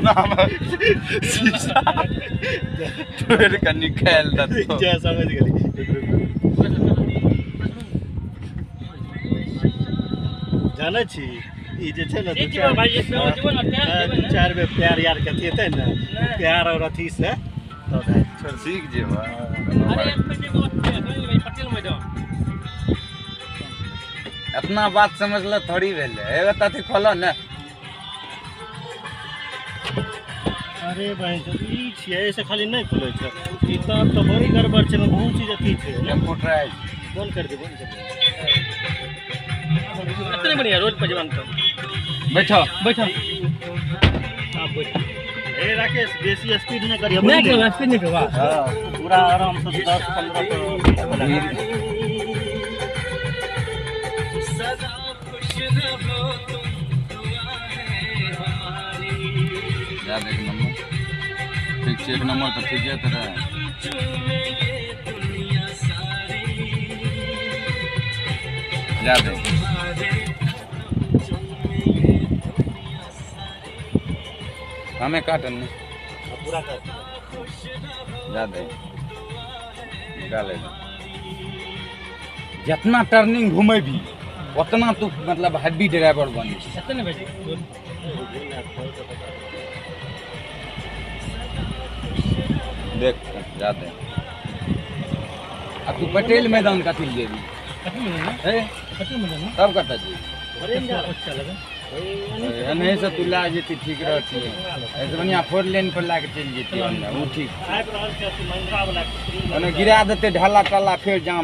अपना शीशा तोड़ि कऽ निकालि देतौ। जय समझ गेली। जानै छी ई जे छै ने, दू चारि, हाँ, दू चारि बेर प्यार यार के अथी हेतै ने, प्यार और अथी से तब छोड़। सीख जेबा। अपना बात समझल थोड़ी भेलै। एगो तऽ अथी खोलो ने। अरे बहिन, ई छियै, एहिसँ खाली नहि खुलै छै ई। तब तऽ बड़ी गड़बड़ छै, एहिमे बहुत चीज अथी छै ने। कंप्यूटराइज। बंद कर दे, बंद कर दे। एतने बढ़िया रोड पर जवान तो। बैठो। बैठो। आप बैठ। ए राकेश, बेसी स्पीड नहि करियो। नहीं करबा, स्पीड नहीं करबा। हाँ, पूरा आराम से 10 15 तो। जा एक नंबर ठीक छै, एक नंबर तऽ ठीके तऽ रहै। जा दे। हमें काटन नहीं। पूरा कर। जा दे, निकाले। जितना टर्निंग घुमेबी उतना तू मतलब हैवी ड्राइवर बनी। एतने बैठो। देख, जा दे। आ तू पटेल मैदान कथी ले जेबी? हे, तब कतऽ जेबी? अच्छा लगे। एनहे से तू लए जेती, ठीक रहती। एहिसँ बढ़िआँ फोर लेन पर लए कऽ चलि जेती ओन्ने, ओ ठीक। आबि रहल छै अथी महिंद्रा वाला। ओन्ने गिरा देतै ढाला टाला, फेर जाम।